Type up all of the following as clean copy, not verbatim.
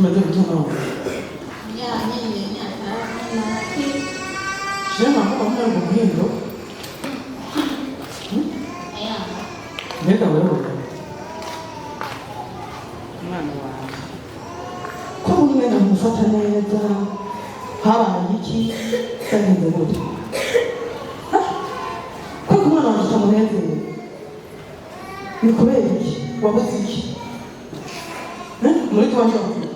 Umeze gute none? Jewe navuga ko ngo muhindo. Mbega wewe, umwana wawe ko umwana mufata neza, habaye iki? Byagenze gute? Ko umwana wawe utamunezeye ni kubera iki? Wabuze iki? Eh? Muri tuwanje wabuze iki?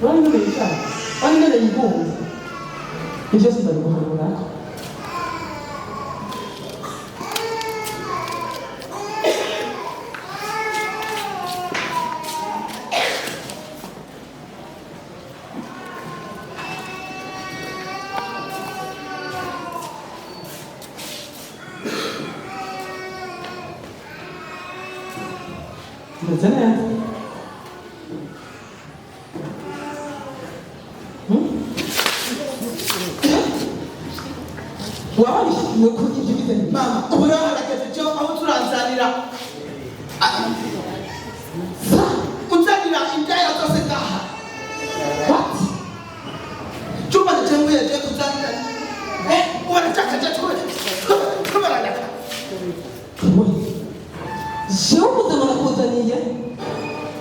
Urabona ingene yicara, urabona ingene yigunze. Ivyo sinzabiguhanurako. Umeze neza? Hmm? Wabona kuri ibyo bize? Mama, ubu rero harageze byo aho turanzanira. Sa Unzanira indaya zose ngaha. What? Chumba cyangu yaje kuzanira. Eh, wanataka je tubaranyaka. We, jewe umuzima nakuzaniye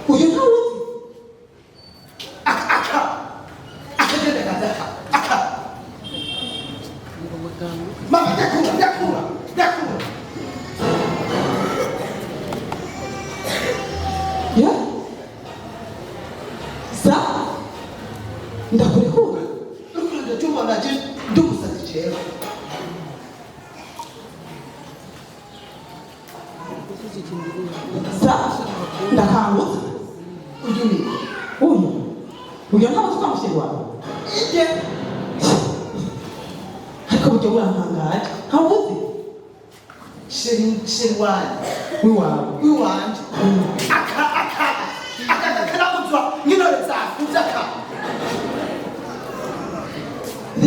uyu ntawuzi. Aka aka. Akagenda kazaka. Aka. Mama, ndakura, ndakura, ndakura. Ya sa, ndakurekura. Urikurinda chumba naje ndumusazi jewe. Sa, ndakangutse. Uyu ni Uyu ntawuzi kwa musheri wawe. Inde? Ariko buryo burantangaje, ntawuzi. Chéri, chéri wanje. Wiwawe. Wiwanje. Aka aka. Aka karakuzwa nk'intore zakuze aka.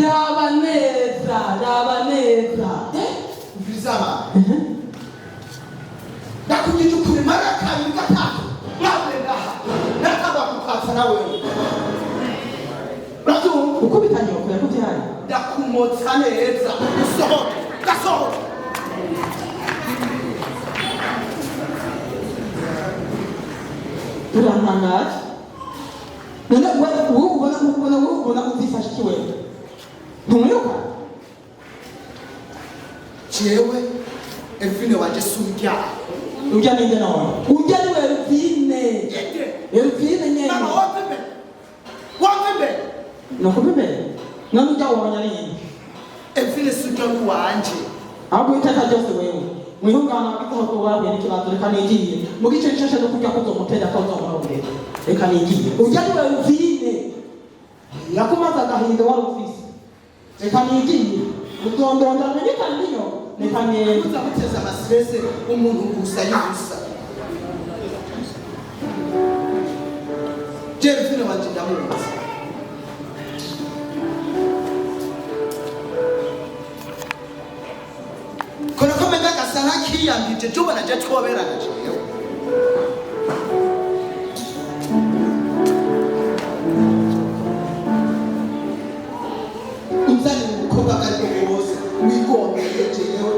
Raba neza, raba neza. Eh? Ubizama. Ndakugije ukuri mara kabiri gatatu. Mwavuye ngaha. Nakaba kukatsa na wewe. Urabyumva? Uko bitanyoko yakuvyaye. Ndakumotsa neza. Usohoke. Gasohoke. Urantangaje. None wowe ubona uzifashe iki wewe? Ntumwiruka? Jewe Elvine wanje sumbyara. Urya ninde none? Urya ni Elvine. Inde? Elvine nyene. Mama, wamva imbere. Wamva imbere. Nakuva imbere. None urya wabonye ari inde? Elvine sumbyara wanje. Ahubwo iteka ryose wewe mwihungana wagize ko wahuye n'ikibazo, reka nigiye mu gice nshashe no kurya kuzomutera ko uzomurondera. Reka nigiye. Urya ni Elvine. Yakumaze agahinda wari ufise. Reka nigiye. Uzondondera menyekane niyo. Reka ngende. Uzamuteza amasirese umuntu gusa y'ubusa. Je Elvine wanje ndamuzi. Kona ko menga gasa nk'akiyambije jubona je twoberana jewe. Unzanira umukobwa ko ariko bwose wigombeye jewe.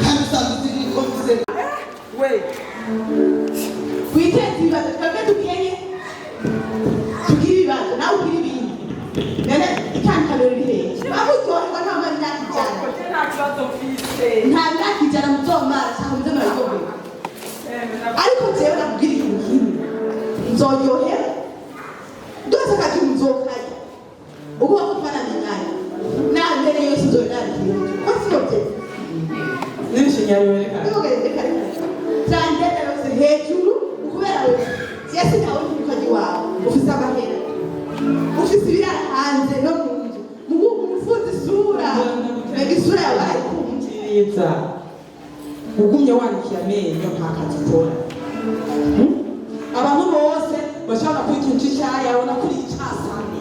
Kandi usanzwe uzi ko mfise. We. Witeze ibibazo twebwe dukenye, tugira ibibazo nawe ugira ibindi. None itandukaniro riri hehe? Bamuryoherwa nta mara imyaka 100. Nta kibazo mfise. Nta myaka 100 muzomara cyangwa muze muraryoherwa, ariko jewe nakubwira ikintu kimwe: nzoryohera ndose akazi muzokarya uko twanamenyanye nambere yose nzobe nabikiye ko siyovye. N'ibishinya werekana. Zandeta yose hejuru ukubera wewe yesi ntawe ntukaji wawe ufise amahera, ufise ibirara hanze no mu nzu, mugu umufunze isura, mbega isura yawe barayikunze. Neza. Ugumye wanikiye amenyo nta kazi ukora. Hmm? Abantu bose bashobora kuba ikintu c'icyayi abona kuri icasane.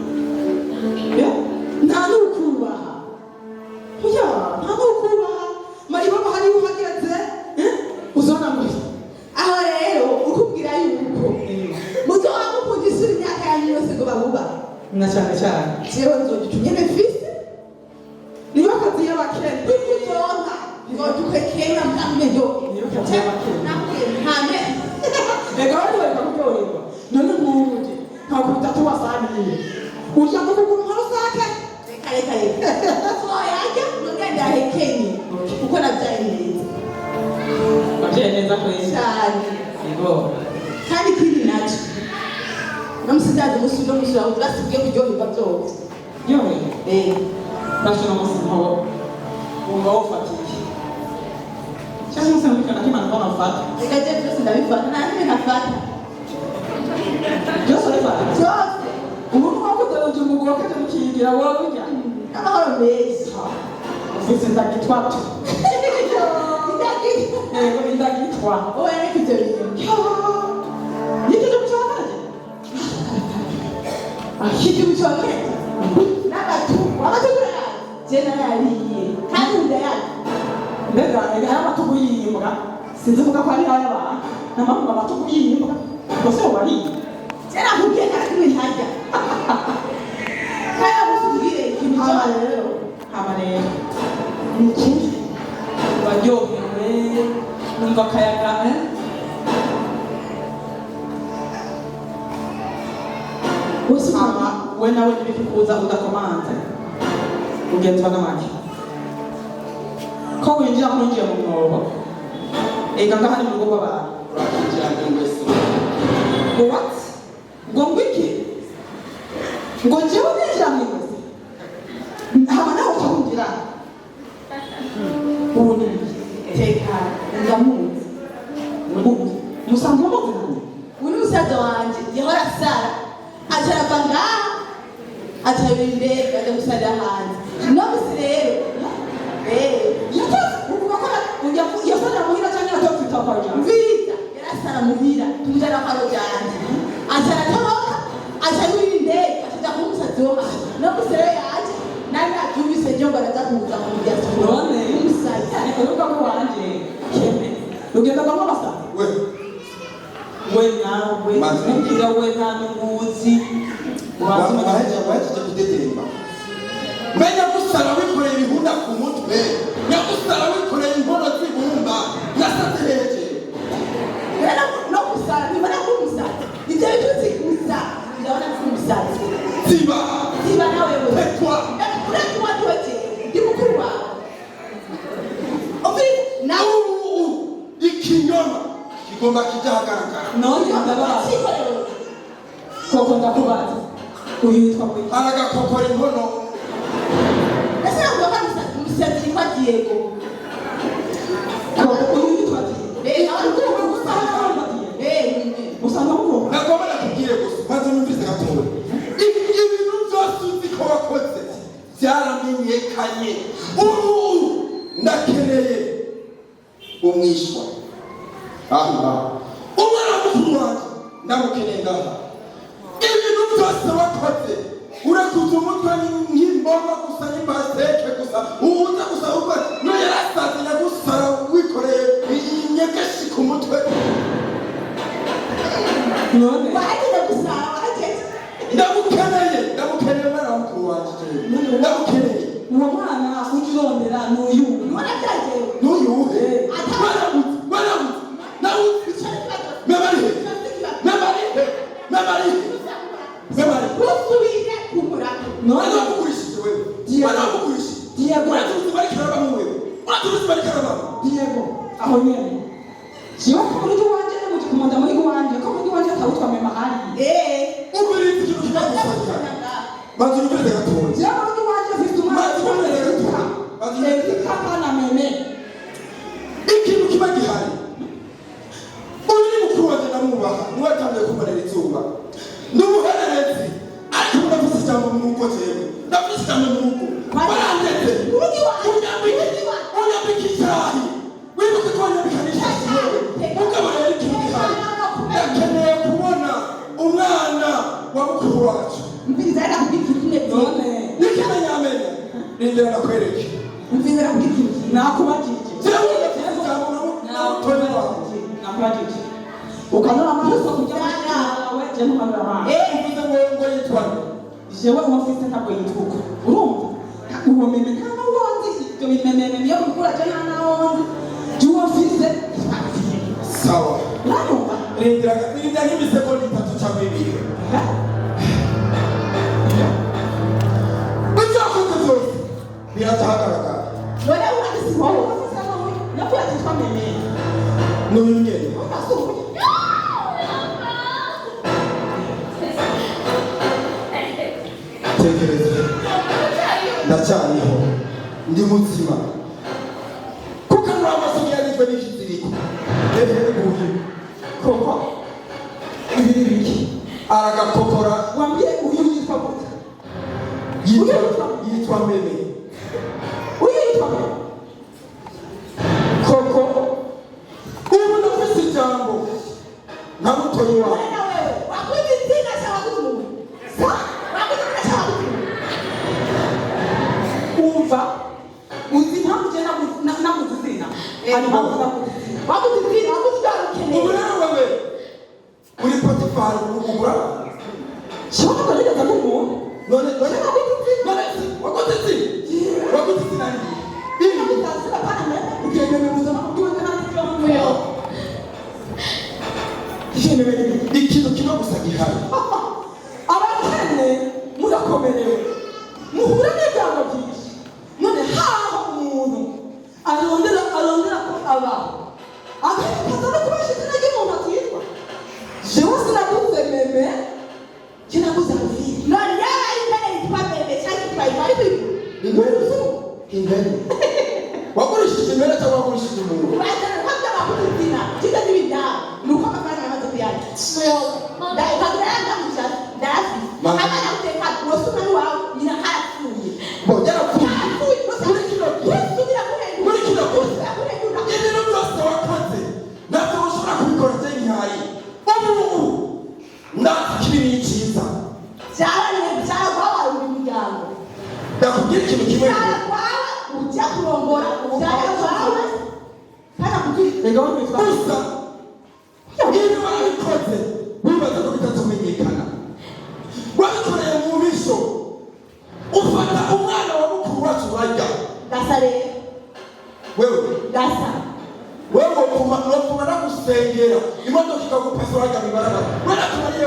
Eh? Nta n'ukubaha. Oya, nta n'ukubaha. kazi y'abakene. Kuzonka nzodukwekera mkambe yo. Niyo kazi y'abakene. Nakubwiye ntame. Ega bari bareka kuryoherwa. None nk'ubu nkakubita tuwasaniye. Urya ngo kugura nka rusake. Reka reka reka. Nzoyarya nongere ndahekenye. Kuko nabyaye neza. Wabyaye neza kweli. Cyane. Yego. Kandi ikindi nacyo. Namusizaje umunsi uno munsi wawe basibwe kuryoherwa byose. Yewe. Eh. Basho no munsi ntawo. Wumva wofatiye. Cyangwa se muri kana kimana mbona ufata. Reka je byose ndabifata nta n'imwe ntafata. Byose urabifata. Byose. Ubu nkuko umugabo kaje mukigira wowe urya. N'amahoro meza. Ufise indagitwa tu. Indagitwa. Yego indagitwa. Oya reka ibyo bintu. Yigeze gushaka Ikintu cyokera. N'amatugu. Amatugu urayazi. Je narayariye. Kandi ndayazi. Mbega ega aya matugu y'imbwa sinzi kuvuga ko ari ay'abantu n'amahanga amatugu y'imbwa ubwo se wariye. Je nakubwiye nta kimwe ntarya. Kandi namusubwire ikintu Hama cyose. rero hama rero ni ukuri baryohewe numva akayaga eh? Wese Hama we nawe ntibikuza udakomanze ugenzwa n'amaki ko winjira nkwinjiye mu mwobo ega ngaha ni mu rugo rw'abantu. Urakinjira ngwese. Ngo what? Ngo ngwiki? Ngo njyewe ninjira mu igozi hama nawe ukahungira ubu ni Tekana. Ndamuzi. Musanzwe muziranye. Uyu ni musaza wanje yahora asara. Aca arava ngaha. Aca yurira indege aja gusarira hanze. No musi rero. Eh. Yakoze uvuga ko yasarira muhira cyangwa yatotse itapa ryawe. Mviriza yarasara muhira tumujana kwa rojanje. Aca aratoroka aca yurira indege aca aja kuba umusazi wo hanze. No musi rero yaje nari navyumvise njo ngo araza kuza mu diaspora. None Umusazi. urugo rwanjye kene rugenda rwamo abasazi. We. We nawe Mazi. nubwira we nta n'unguzi. Wahejeje kudetemba. Mbe nyagusara wikoreye ibihunda ku mutwe, nyagusara wikoreye inkono z'ibumba, nasaze heje. Rero no gusara ntibona ko umusazi. Ivyo bitutsi gusa ndabona ko umusazi. Ziba. Ziba nawe we. Petwa. Uretse uwandi we jewe ndi mukuru wawe. Umviriza nawe. Ubu ikinyoma kigomba kijya ahagaragara. None ndabaza Cikorewe. koko ndakubaza uyu yitwa Mwiki. Aragakokora inkono. Ese navuga ko ari umusazi umusazi yitwa Diego. Koko uyu yitwa Diego. Eh, Ubu usanga witwa Diego. Eh, ni. Usanga muvuga. Nagomba nakubwire gusa maze numvise gatoya. Ibintu byose uzi ko wakoze byaramenyekanye. Ubu ndakeneye umwishwa. Aha. Umwana mukuru wanjye ndamukeneye ngaha. Ibintu byose wakoze urekuza umutwe nk'imboma gusa n'imbaseke gusa uwuza gusa ubwo no yarasaze nyagusara wikoreye inyegeshi ku mutwe. None Wahejeje gusara wahejeje. Ndamukeneye ndamukeneye umwana wa mukuru wanjye jewe. Ndamukeneye. Uwo mwana ujya urondera n'uyu. Ntibona bya jewe. N'uyuhe warabuze warabuze nabuze memarihe memarihe memarihe memarihe. Usubire kumuraka. None Wanamugurishije wewe. Diego. Wanamugurishije. Diego. Uraturuzi bari karabamo wewe. Uraturuzi bari karabamo. Diego aho nyene. Jewe ko muri iwanjye n'umuti kumunda muri iwanjye ko muri iwanjye atawutwa mema hari. Eh. Umviriza ikintu kibagufatira. Banza unyumvirize gatoya. Jewe muri iwanjye mfise umwana Mazi kumwe rero witwa Mazi kumwe. Erika kana meme. Ikintu kiba gihari. Uyu ni mukuru wanjye ndamwubaha. Niwe yatangiye kumbonera izuba. Ndi umuhererezi. Ariko ndafise ijambo mu rugo jewe. Ndafise ijambo mu rugo. Warandetse. Urugi wanjye. Unyambika unyambika icyahi. Wibuke ko wanyambika n'ishashi wewe. Mugabo rero ikintu gihari. Ndakeneye kubona umwana wa mukuru wacu. Mviriza nakubwira ikintu kimwe Diego. None Nikimenyamenya. Rindira ndakwereke. Mviriza nakubwira ikintu kimwe. nakubajije. Jewe ndafise ijambo na mutoyi wawe. Nakubajije. Ukanura amaso kugira ngo je ntumanura amaso. Eh. Uvuze ngo ngo yitwa nde? Jewe uwo mfise ntabwo yitwa uko. Urumva? Uwo meme nta n'uwo nzi. mimememe yo gukura je nta naho nzi juwo mfise ifagitire. Sawa. Uranyumva? Rindira, rindira nk'imisegonda 3 cyangwa 2. Ibyo wakoze byose birazahagaragara. None uranditse Wowe ufise nawe nakuye ati meme. N'uyu nyene. Urasuye. Tekereza, ndacyariho, ndi muzima, kuko nuri amaso yagizwe n'ikiziriko ehe nguyu. Koko ibi ni biki? Aragakokora. Wambwiye uyu yitwa gute? Yitwa Meme. Uyu yitwa meme Koko ubu ndafise ijambo nka mutoyi wawe. Wewe na wewe wakuzi izina cyangwa wakuzi umuntu? Sa wakuzi izina cyangwa wakuzi umuntu? Umva, uzi impamvu je naguze izina? Hari impamvu naguze izina. Wakuzi izina, wakuzi ibyo wari Ubu ukeneye. rero wewe uri Potifari, ugura. Shobora kugerageza nk'umuntu. None none wakoze izina, wakoze izina iri. Ikintu kimwe gusa gihari. Abakene murakomerewe, muhura n'ibyago byinshi. None haho umuntu arondera ko abaho, akabikaza no kubesha izina ry'umuntu atitwa. Jewe sinaguze meme, kinaguze Alvine. None yaba ari impene yitwa Meme cyangwa yitwa Iva ariko Impene, impene wagurishije, impene cyangwa wagurishije umuntu? Bazana ko byabakuze izina kiza n'ibindabo ni uko amafaranga yamaze kuyarya. Ndayikagura yandamusha ndayafise. Mama. Abana uteka wose umwana wawe nyina karapfuye. Bo yarapfuye. Karapfuye. Muri kino gihe, Usubira guhindura. muri kino gihe, Usubira guhindura. ibintu byose wakoze ntabwo ushobora kubikora bye ntihari. Ubu ndazi ko ibi ni icyiza. Byaragwawe mu miryango. Ndakubwira ikintu kimwe. Byaragwawe ujya kurongora, byaragwawe kana kugira. Reka witwa Gusa ibintu warabikoze wibaza ko bitatumenyekana, wabikoreye mu bisho, ufata umwana wa mukuru wacu urarya. Ndasa rero. Wewe. Ndasa. Wewe wopfuma nagusengera imodoka ikagupasa urarya mw'ibarabara, waratumariye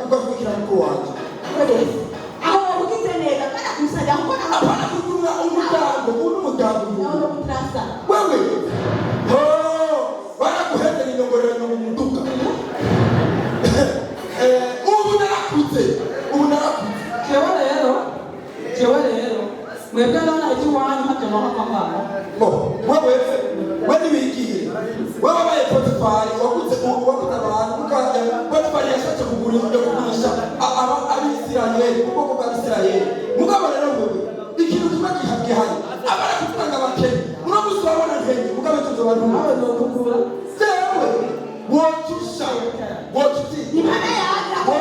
ugavukira mukuru wanje. Wese aho wabugize neza kana kumusajya kuko nawe Apana kugura umuryango ubu n'umuryango uyu. Nawe no kutrasa. Wewe oh, baraguheze inyongorero mu muduga. Ubu narakuze, ubu narakuze. Jewe rero mwebwe ndabona iby'iwanyu ntabyo mwaba. Bo wewe, we ntiwigiye, wewe wabaye Potifari, waguze, waguze abantu. Potifari yashatse kugura ibyo kugurisha Abisirayeli, ubwoko bw'Abisirayeli. Mugabo rero wewe ikintu kimwe gihari, abara kuvuga ngo abakene uno munsi urabona nkenye, mugabo tuzoba Nawe ni ukugura. Jewe wotusha, wotutinya. Impane yanjye aho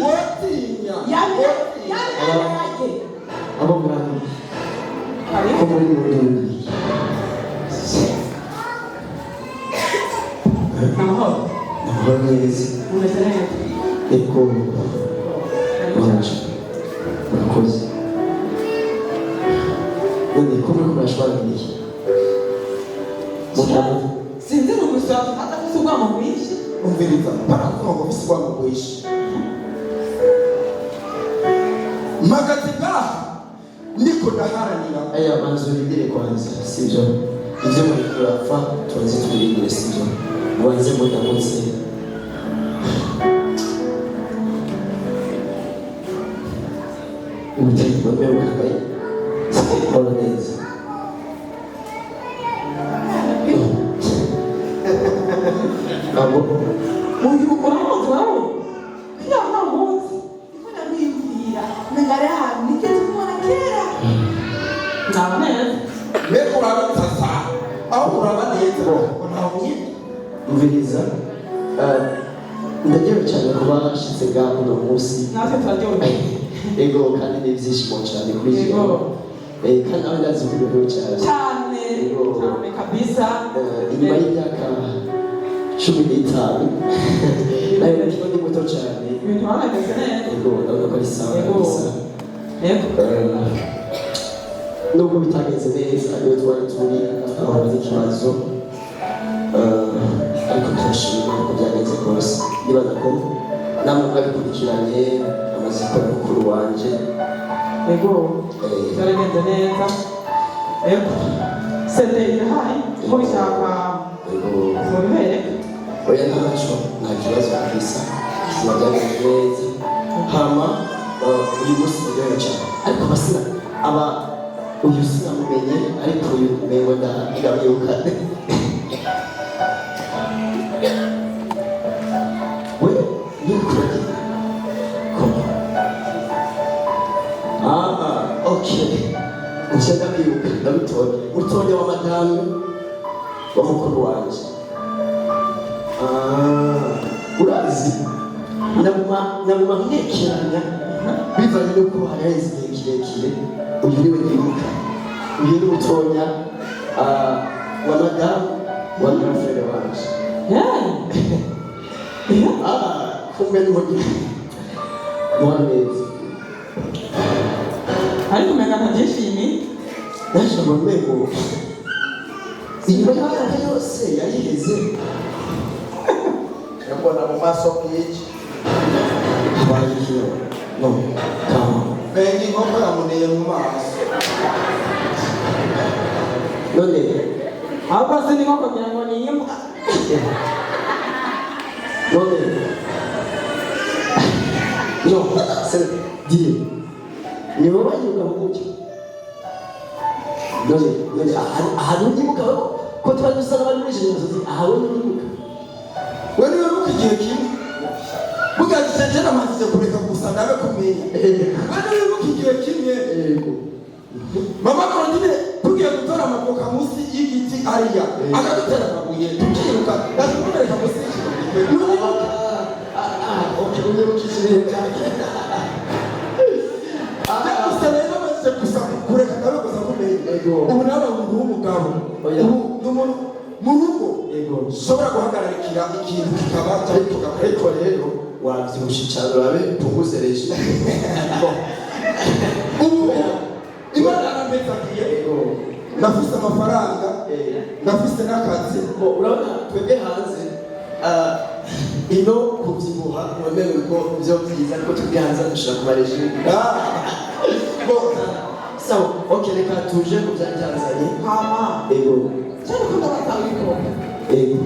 Wotinya. yamye yamye yanjye. Abo murangije ko muri Burundi? Amahoro. Amahoro neza. Umeze neza? Ego. Waje, murakoze. None ko muri kumurashwanira iki mutamu? Sinzi, ni umusoro adafite ubwamo bwinshi. Umviriza, barakuvuga ngo ufise urwango rwinshi. Mpagaze ngaha ndiko ndaharanira. Aya, banza urindire kwanza, sibyo? Ibyo muri turapfa tubanze tubirindire, sibyo? Mubanze mundamutse. Umutima wemewe kora neza. Abo. Uyu uramuzi wowe? Ya, ntamuzi. Ndiko ndamwiyumvira umenga ari ahantu nigeze kumubona kera. Naba neza. Mbega uraba sasa aho uraba neza ngo ntawe nyine. Umviriza. Eh, ndaryohewe cyane kuba nshitse ngaha uno munsi. Natwe turaryohewe. Ego, kandi ni ibyishimo cyane kuri Yego. jewe. Kandi nawe ndazi ko uryohewe cyane. Cyane cyane kabisa. Inyuma y'imyaka 15 nayo nari ndi muto cyane. Ibintu bameze neza. Ego, ndabona ko ari sawa Yego. kabisa. Yego. Nubwo bitagenze neza, iyo. n'ikibazo. Ariko turashima uko byagenze kose. Nibaza ko namwe mwabikurikiranye amaziko ya mukuru wanje. Ego. Byaragenze neza. Ego, CD irahari, mubishaka mubibereke. Oya, ntaco, nta kibazo kabisa, biba byagenze neza. Hama uyu munsi ndaryohewe cyane, ariko abasina aba uyu sinamumenye, ariko uyu umengo ndamwibuka. We ni koma. Ah, okay, nje ndamwibuka, ndamutoye, mutonya wa madamu wa mukuru wanje. Ah, urazi naguma nkekeranya bivanye n'uko haraheze igihe kirekire. Uyu niwe nibuka, uyu ni mutonya wa madamu wa grand frère wanje. Ah, kumbe ni mugira mwana neza. Ariko umenga ntabyishimiye. Naje mu rwego inyuma y'imyaka yose yariheze. Mbona mu maso bw'iki. Habaye ikintu no kama. Menga inkoko yamuneye mu maso. None Ahubwo si ni nko kugira ngo ni imbwa. None no c'est dire ni wowe wayibuka gutyo. None ahantu unyibuka ko twari dusa n'abari muri jenoside, ahantu unyibuka? We niwe buka igihe kimwe burya gisenge namaze kureka gusa ndabe kumenya. We niwe buka igihe kimwe Yego. Mama Claudine tugiye gutora amavoka munsi y'igiti hariya, akadutera amabuye tukiruka, ndazikumereka munsi y'igiti. Okay, unyibukije ibihe bya kera. Gusa rero amaze gusa kureka ndabe gusa kumenya. Yego. Ubu nawe umuntu w'umugabo. Oya. Ubu ni umuntu mu rugo Yego. ushobora guhagararikira ikintu kikaba cyangwa kigakora. Ariko rero wabyibushe cyane, urabe punguze régime. Ubu Imana yarampezagiye. Yego. Ndafise amafaranga, ndafise n'akazi. Bo, urabona twebwe hanze ino kubyibuha wemerewe ko byo byiza, ariko twebwe hanze dushobora kuba régime. Ah, bo. Sawa, okay, reka tuje ku byari byanzanye. Hama Ego. cyane ko ndabaza ariko Ego.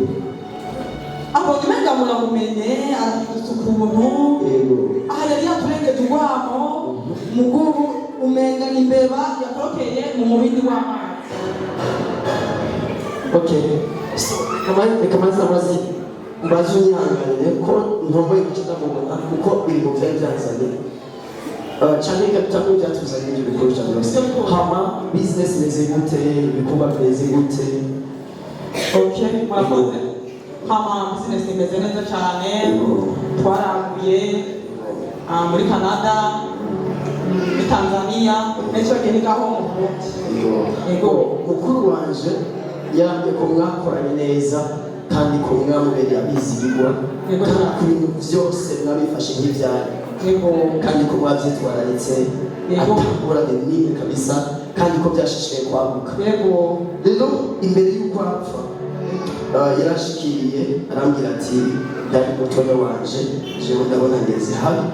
Abonye umenga muramumenye, arahindutse ukuntu. Ego. Aha yari yaturengeje urwamo mugubu, umenga ni imbeba yakorokeye mu mubindi w'amazi. Okay, so reka maze amazi mbaze, unyihanganire ko ntomboye guca ndamubona, kuko biri mu byari byanzanye. Cyane cyane byatuzanye ibyo bikuru cyane byose. Hama business imeze gute? Ibikorwa bimeze gute? Okay, murakoze. Hama business imeze neza cyane. Twaraguye muri Canada, muri Tanzania, n'icyo gihe ngaho mu Burundi. Yego. Mukuru wanje yarambwiye ko mwakoranye neza kandi ko mwamubereye abizigirwa Yego. kandi ku bintu byose mwabifashe nk'ibyanyu kandi ko mwabyitwararitse Yego. atangorane n'imwe kabisa, kandi ko byashishikaye kwaguka. Rero imbere y'uko apfa yarashikiriye arambwira ati: "Ndari mutoya wanje, jewe ndabona ngeze habi."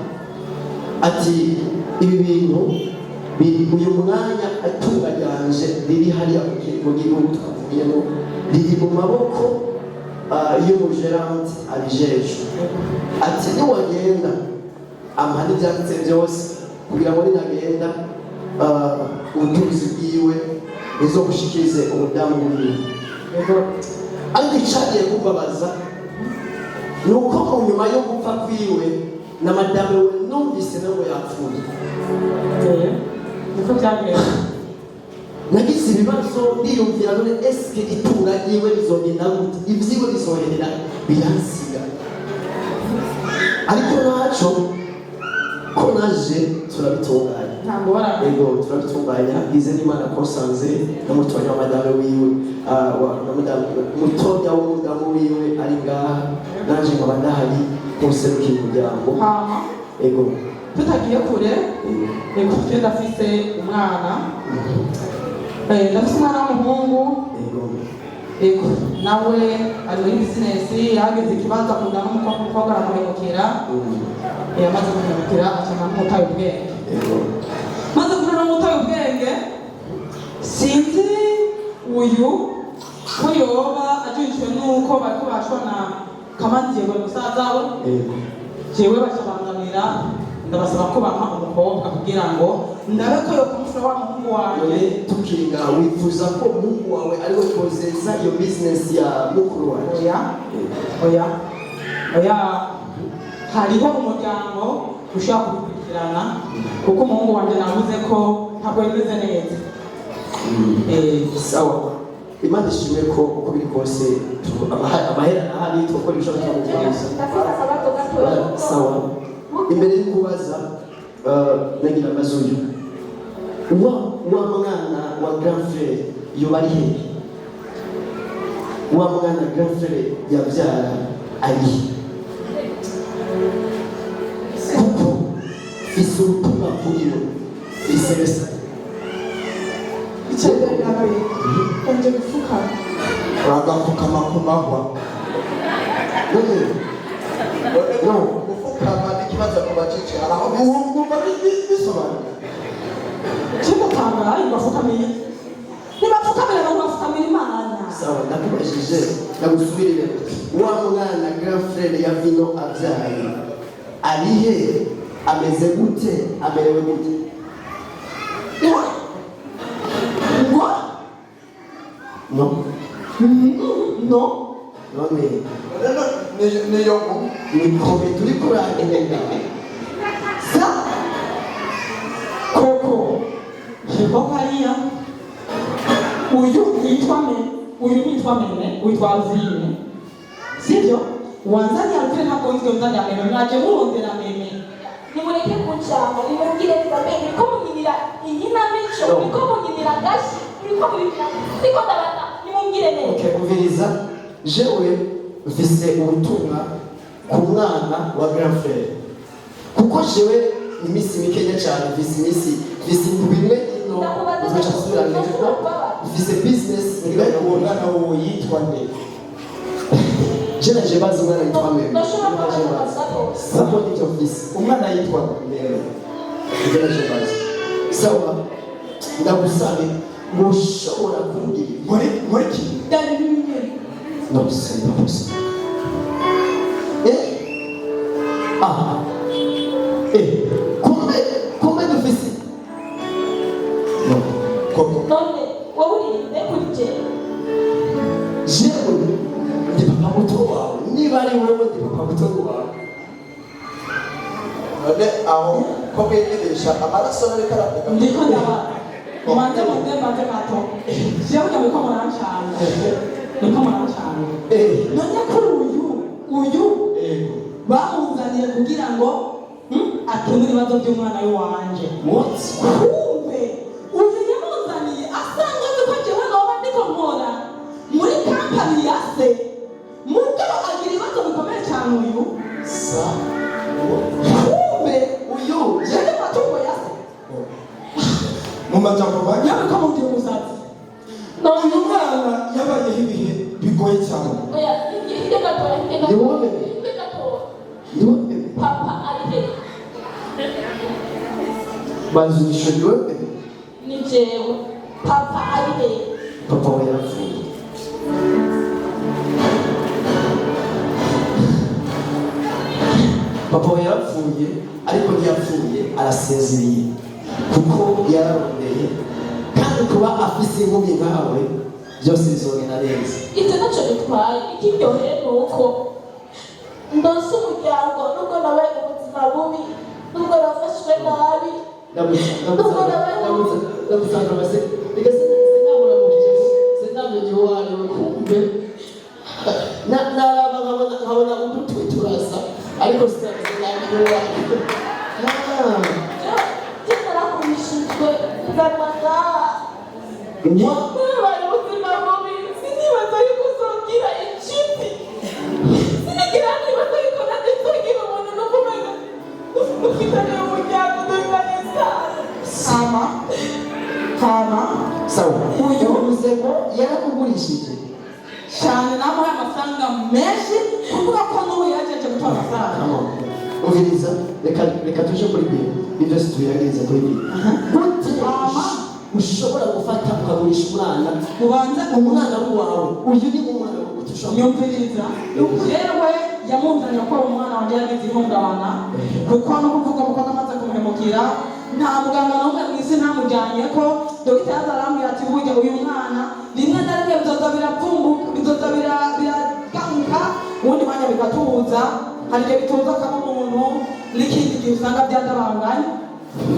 Ati: "Ibi bintu biri uyu mwanya, itunga ryanje riri hariya mu gihugu twavuyemo, riri mu maboko y'umugérante abijejwe." Ati: "Niwagenda ampa n'ibyanditse byose kugira ngo ninagenda ubutunzi bwiwe nizobushikirize umudamu wiwe." Ariko icagiye kumbabaza ni uko mu nyuma yo gupfa kwiwe na madame we, numvise nawe yapfuye. Niko byagenze. Nagize ibibazo, ndiyumvira: none eske itunga ryiwe rizogenda gute? Ibyiwe bizoherera biransiga? Ariko naco ko naje turabitunganya. Nta ngorane. Ego, turabitunganya. Ize n'Imana ko nsanze na mutonya wa madame wiwe, na madame mutonya w'umudamu wiwe ari ngaha, nanje nkaba ndahari nkuserukiye umuryango. Hama Ego. tutagiye kure, Ego. ego, twe ndafise umwana. Ndafise umwana w'umuhungu. Ego. Ego, nawe ari muri bizinesi, yageze ikibazo akunda n'umukobwa, umukobwa aramuhemukira. Yamaze guhemukira aca n'umutaye ubwenge. Maze kubona n'umutaye ubwenge, sinzi uyu ko yoba ajishwe n'uko bariko bashona Kamanzi ngo ni musaza we. Jewe bacabangamira, ndabasaba ko bampa umukobwa kugira ngo ndabe ko yokumufura wa muhungu wanjye. None tukiri ngaho, wifuza ko umuhungu wawe ariwe kozeza iyo business ya mukuru wawe? Oya, oya, oya, hariho umuryango ushobora kubikurikirana, kuko umuhungu wanjye navuze ko ntabwo bimeze neza. Sawa, Imana ishimwe ko uko biri kose amahera ahari, tukora ibishoboka mu bwiza. Ndafite akabazo gatoya. Sawa, imbere yo kubaza, nagira ambaze uyu wa mwana wa grand frère yoba ari hehe? Wa mwana grand frère yabyara ari he? Kuko mfise ubutumwa kuri we, mfise message. Icyo nawe ongera gupfukama. Uragapfukama ku mahwa. None no. Gupfukama n'ikibazo mubajije hari aho bisa. Wumva bisobanuye. Kimutangaye, bafukamiye, ntibapfukamira ngo bafukamira Imana. Sawa, ndakubajije, ndagusubirire: wa mwana grand frère ya Vino abyaye ari he? Ameze gute? Amerewe gute? Ngo No. No. None Rero niyo nkuru. Ni kome turi kurangira. Sa koko koko hariya uyu yitwa me, uyu yitwa Meme, witwa Alvine, sibyo? Wanzaniye Alvine, ntabwo nzi nzaniye Meme, mwaje murondera Meme. Nimureke kuncanga, nimubwire neza mbe muriko munyinira inkinamico. No. Muriko munyinira gashi, muriko mubibwira siko ndabata, nimubwire neza. Okay, umviriza, jewe mfise ubutumwa ku mwana wa grand frère, kuko jewe iminsi mikenya cyane mfise, iminsi mfise indwi imwe ino, nzoca nsubira neza, mfise business. Mbega uwo mwana wowe yitwa nde? Je naje bazi umwana yitwa Meme. Ndashobora Naje kubaza bazi akabazo? Kuko nivyo mfise. Umwana yitwa Meme? Nivyo naje bazi. Sawa, ndagusabe mushobora kumbwira. Muri ki? Byari bimwe. Non, c'est pas possible. Eh? Ah. Eh, kumbe kumbe dufise. Non. Koko. None wowe urinde kuri jewe? Jewe ndi papa muto wawe. Niba ari wewe, ndi papa muto wawe. None aho ko mwigirisha amaraso ariko arapika? Ndiko ndaba manze munde mbanze gato, jewe muriko murancanga, muriko murancanga. Eh, None kuri uyu bamuzaniye kugira ngo akemure ibibazo by'umwana w'iwanje. What? Kumbe uyu yamuzaniye asanga azi ko jewe noba ndiko nkora muri kampani ya se, mugabo agira ibibazo bikomeye cyane uyu. Sa. Kumbe Uyu jewe matungo ya se. Mu majambo make, Yawe ko mugiye umusatsi. uyu mwana yabayeho ibihe bigoye cyane. Oya, hirya gatoya, hirya Ni gatoya. wowe Meme. Hirya gatoya. Ni wowe Meme. Papa ari he? Banzunisho, ni wowe Meme. Ni jewe. Papa ari he? Papa we yarapfuye. Papa we yarapfuye, ariko ntiyapfuye, arasinziriye, kuko yararondeye, kandi kuba afise inkumi nkawe byose bizogenda neza. Ibyo ntacyo bitwaye, ikiryoheye ni uko ndonse umuryango, nubwo nabaye mu buzima bubi, nubwo nafashwe nabi. Ndamusanga base reka sinamuramukije, sinamenye uwo ari we. Kumbe naraba nkabona udutwi turasa, ariko sinamenye uwo ari we. Ah. Jewe narakubishijwe nzanwa ngaha. What? Nabaye ubuzima bubi, sinibaza yuko uzogira inshuti, sinigira nibaza yuko nanjye nzogira umuntu n'ukumenya ufitanye umuryango dufitanye isano. Hama hama Sawa. Uyu Uvuze ngo yarakugurishije. Cyane, namuhaye amafaranga menshi, kuvuga ko n'ubu yajeje gutora amafaranga. Come on. Umviriza, reka reka tuje kuri biro, ibyo byose tubirangirize kuri biro. Gute ushobora gufata ukagurisha umwana? Ubanza. Umwana wawe, uyu ni umwana wawe ushobora Nyumviriza, yewe yamunzaniye ko umwana wanjye yagize ihungabana, kuko no kuvuga umukobwa amaze kumuhemukira, nta muganga n'umwe mu isi ntamujyanye ko dogiteri yaza arambwira ati: "Burya uyu mwana rimwe na rimwe bizoza biravumbuka, bizoza biragaruka, ubundi mwanya bigatuza. Hari igihe bituza akaba umuntu, n'ikindi gihe usanga byadabanganye."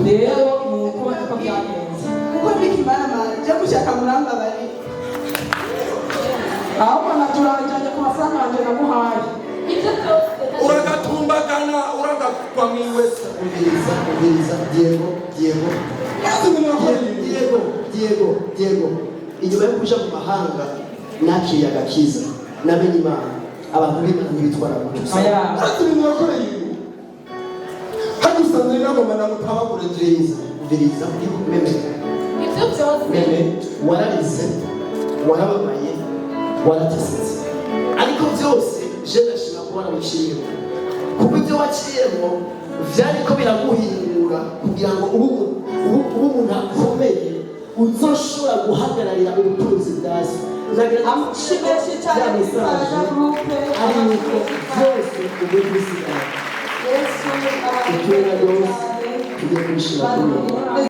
Rero ni uko niko byagenze. Kuko bikimaramara je gushaka murambabarira. Ahubwo naturajyanye ku mafaranga yanjye naguhaye. Ibyo byose Uragatumbagana, uragakwa mwiwese. Umviriza, umviriza, Diego, Diego. Maze umuntu akora ibintu. Diego, Diego, Diego, inyuma yo kuja mu mahanga nakiriye agakiza, namenye Imana. Abantu b'Imana ntibitwara gutyo. Oya. Maze ibintu yakoreye ibi hano usanze nagomba namutabagure. Umviriza, umviriza, meme. Ibyo byose. Meme, wararize, warababaye, waratesetse, ariko byose je ndashima kuba warabiciyemo, kuko ibyo waciyemo vyariko biraguhingura kugira ngo ube umuntu akomeye uzoshobora guhagararira ubutunzi bwa so. Amashi menshi cyane Ya kuri message Faraja Group. Ari uko byose ugiye kubisigara Yesu iteka abakunda ryose cyane. tugiye kubishira kuri wowe.